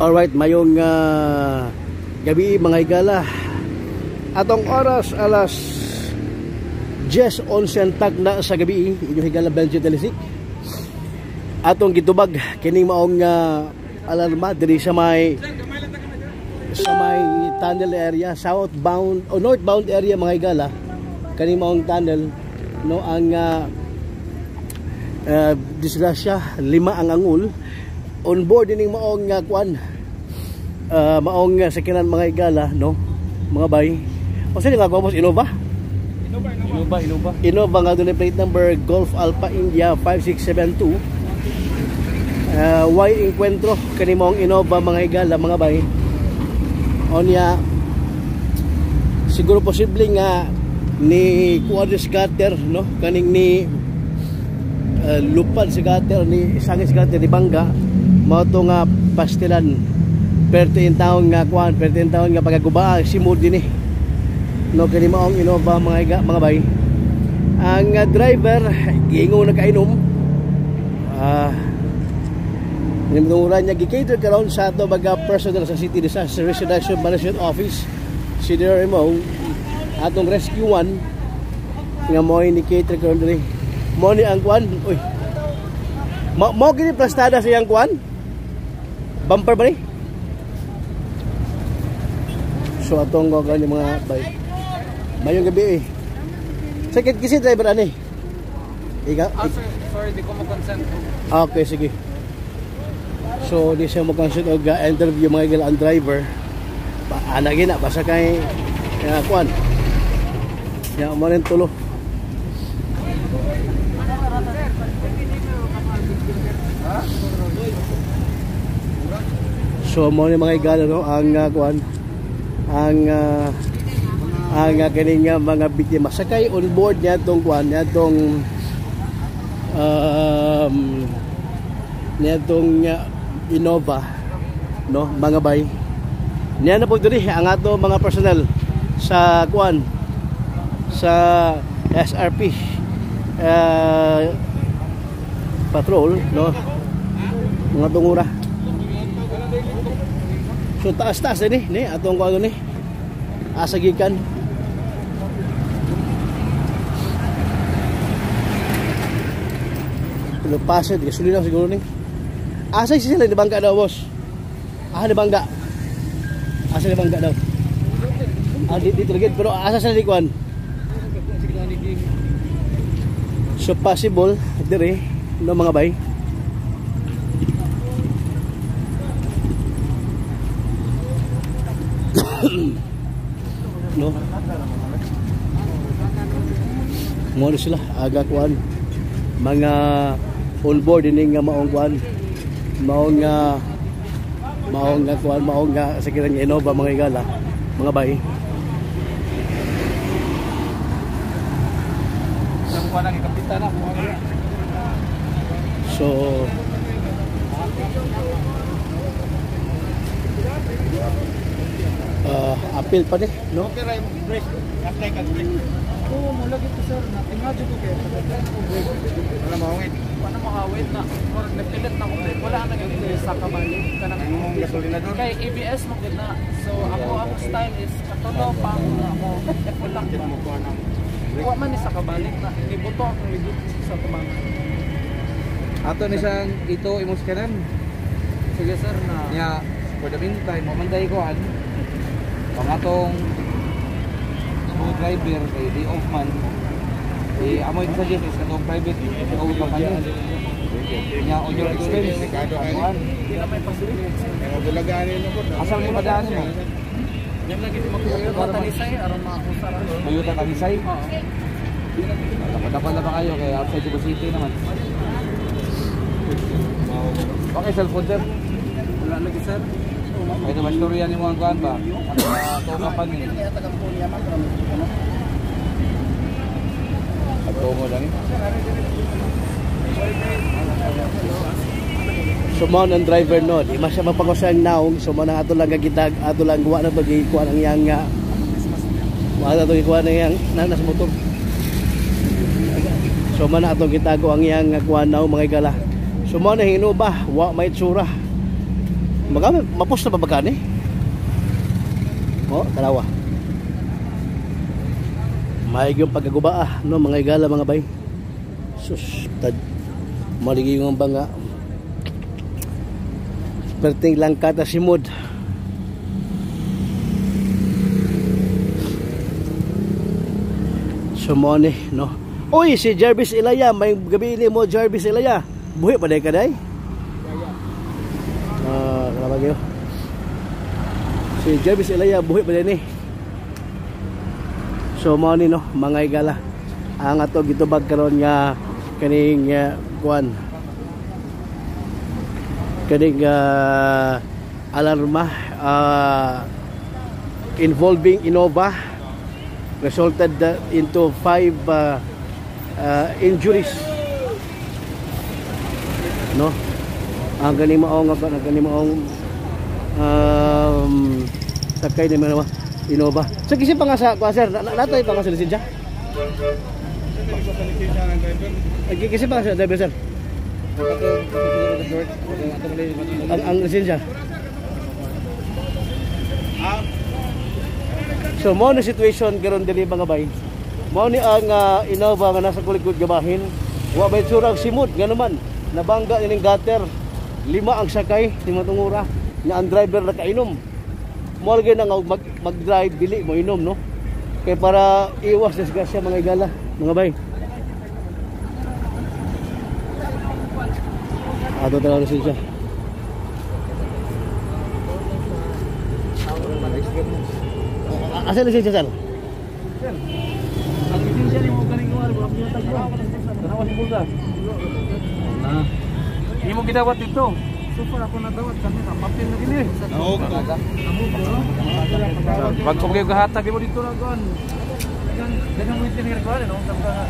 Alright, mayong gabi, mga higala. Atong oras alas 10:11 tagna sa gabi, inyong higala Benji Telisik. Atong gitubag kining maong alarma diri sa may tunnel area, southbound o northbound area, mga higala. Kaning maong tunnel, no, ang disgrasya, lima ang angol on board ining maong kuan, maong sakyanan, mga higala, no, mga bay. O sino nga boss, Innova? Innova, Innova. Innova nga dunay plate number Golf Alpha India 5672. Y Encuentro kani maong Innova, mga higala, mga bay. Onya siguro posible nga ni kuan gutter, no, kaning ni lupad sa gutter, ni sangis gutter, ni bangga mao to nga pastilan. Perte in taon nga kuan, perte in taon nga pagaguba simod dinhi, no, kani maong Innova, mga higa, mga bay. Ang driver giingon nakainom. Nimnuran niya gi-cater karon sa ato baga personnel sa City Disaster Risk Reduction Management Office, CDRMO, atong Rescue 1 nga mo ni cater karon diri. Mo ni ang kuan, uy. Mo kini plastada sa iyang kuan. Bumper ba ni? So atong ko ni mga bay. Mayong gabi eh. Sakit kasi driver ani. Ikaw? Ah, sir, sorry, di ko mo-consent. Okay, sige. So, di siya mo-consent og interview, mga higala, ang driver. Pa, ana gina, basta kay kuan. Ya mo rin tulo. So mo ni mga higala, no, ang kuan, ang kining mga biktima sakay on board niya tong kuan niya tong niya tong Innova, no, mga bay. Niya na po diri ang ato mga personnel sa kuan, sa SRP patrol, no, mga tungura. So taas-taas din ni atong kuan ni asa gikan. Lupasid, gasolina siguro ni. Asa sila ni bangga daw, boss? Ah, ni bangga. Asa ni bangga daw? Ah, dito lagi, pero asa sila ni kuan? So possible dire, no, mga bay. No. Mo sila aga kuan. Mga on board ini nga maong kuan. Maong nga kuan, maong nga sa kirang Innova, mga higala, mga bay. So appeal pa ni, no? Oo, mula gito sir, imagine ko kayo. Wala mahawid. Wala mahawid na. Or napilit na ko. Wala na ganito sa kabali. Kanang gasolina doon. Kay ABS mo gid na. So ako ang style is katulo pa ako. Wala ba. Wa man ni sa kabalik na nibuto akong ligot sa tumangan. Ato ni siyang ito imong scanan. Sige sir na. Nya for the meantime, mo man tayo kuan. Ang atong driver kay day off man. Eh amoy suggest is katong private o company. Nya on your expense. Kuan. Di na may possibility. Asa mo padaan mo? Yan lagi di makuha Talisay aron makusara. Toyota Talisay. Oo. Dapat na ba kayo kay outside Cebu City naman. Okay, cellphone sir. Wala lagi sir. Ito ba storya ni mo ang kuan ba? Ato company. Ato mo lang. So mo ang driver, no, di man siya mapangusang naong. So mo na ato lang gitag, ato lang guwa na to gikuan ang iyang wa na to gikuan ang iyang na nasa motor. So mo na ato gitago ang iyang kuan naong, mga higala. So mo na Innova, wa may tsura. Baga mapos na ba baga ni? Oh, tanawa. Maig yung pagkaguba no, mga igala, mga bay. Sus, tad maligi yung banga. Perting langka ta simod. So mo ni, no. Uy, si Jarvis Ilaya, may gabi ni mo Jarvis Ilaya. Buhi pa day ka day? Ah, salamat kayo. Si Jarvis Ilaya buhi pa day ni. So mo ni, no, mga igala. Ang ato gitubag karon nga kaning kuan. Kaning alarma involving Innova resulted into 5 injuries, no. Ang gani maong sakay ni mga Innova. So kasi pa nga sa kuan sir, natay pa nga sa lisensya. Kasi pa nga sa driver sir. Ang lisensya. So mao ni situation karon diri mga bay. Mao ni ang Innova nga nasa kulikod gabahin. Wa may surang simod nga naman nabangga ining gutter. 5 ang sakay, 5 tungura nga ang driver nakainom. Mao lagi na nga mag-drive dili mo inom, no. Kay para iwas disgrasya mga igala, mga bay. Ato talaga siya. Asa lisensya sir? Ang lisensya ni mo galing kuan, wala mo tagwa. Tanawa si Bulda. Na. Imo gidawat dito. So far ako nadawat kami ka papel na gini. Pag ko kayo gahatag mo dito na kuan. Daghang mo tinir kuan no, nga.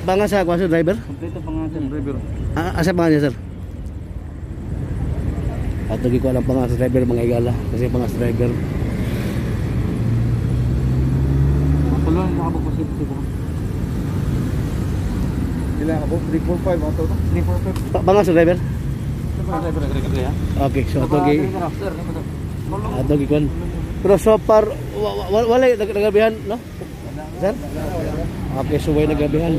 Bangas sa kuan sir driver? Kompleto pangalan driver. Asa pangalan niya sir? Ato gi ko alam pangalan sa driver mga igala kasi pangalan sa driver. Kulon ka ba kasi siguro. Ilan ka po? 3, 4, 5 ato to? 3 4 5. Pangalan sa driver? Driver driver ya. Okay, so ato gi kuan. Pero so far wala nagabihan, no? Sir? Okay, so wala nagabihan.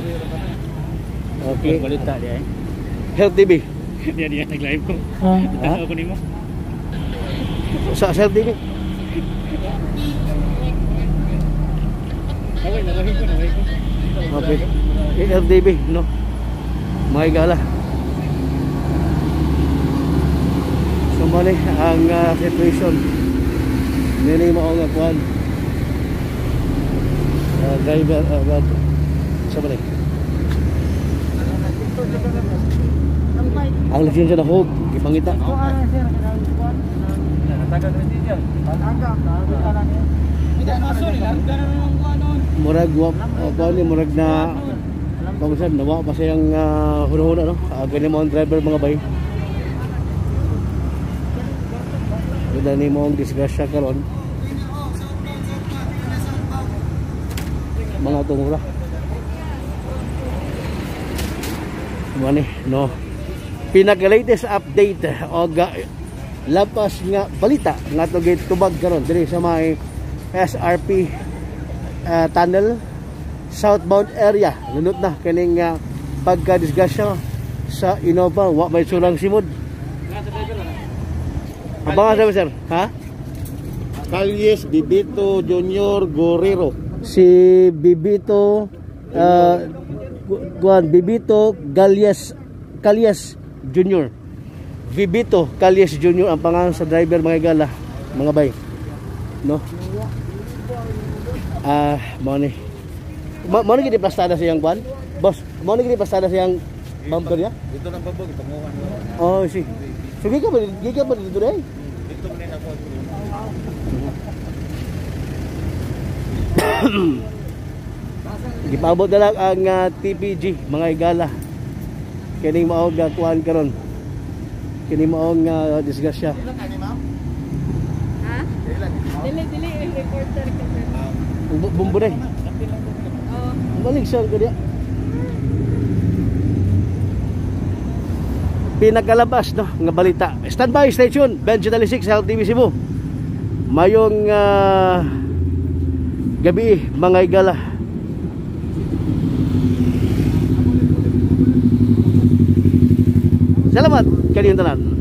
Okay. Balita dia eh. Health TV. Dia dia nag-live ko. Ha? Ako nimo. Sa Health TV. Naway naway ko naway ko. Okay. Health TV, no? Mga igala. So mali ang situation. Nini mo nga kuan. Driver sa balik. Ang lisensya na hog, gipangita. Murag wa ni murag na pagsan nawa pa siyang hunahuna, no. Gani mo ang driver mga bay. Gani mo ang disgrasya karon. Mga tungura. Mani, no. Pinaka-latest update og lapas nga balita nga ato gitubag karon diri sa may SRP tunnel southbound area. Lunot na kining pagka-disgrasya sa Innova, wa may surang simod. Abangan sa sir, ha? Calles Bibito Junior Guerrero. Si Bibito Guan Bibito Calles Junior. Bibito Calles Junior ang pangalan sa driver mga igala, mga bay. No. Mo ni. Mo ni gid plastada siyang kuan. Boss, mo ni gid plastada siyang bumper niya. Dito nang babog ipanguhan. Oh, si. So giga ba dito dai? Dito man ako. Gipaabot na lang ang TPG mga igala. Kining maog kuan karon. Kini maong disgrasya. Ha? Dili dili reporter ka sir. Bumbo na. Oh. Balik sir ko diya. Pinakalabas, no, nga balita. Stand by, stay tuned. Benji Talisik sa Health TV Cebu. Mayong gabi, mga higala. Salamat kaniyong tanan.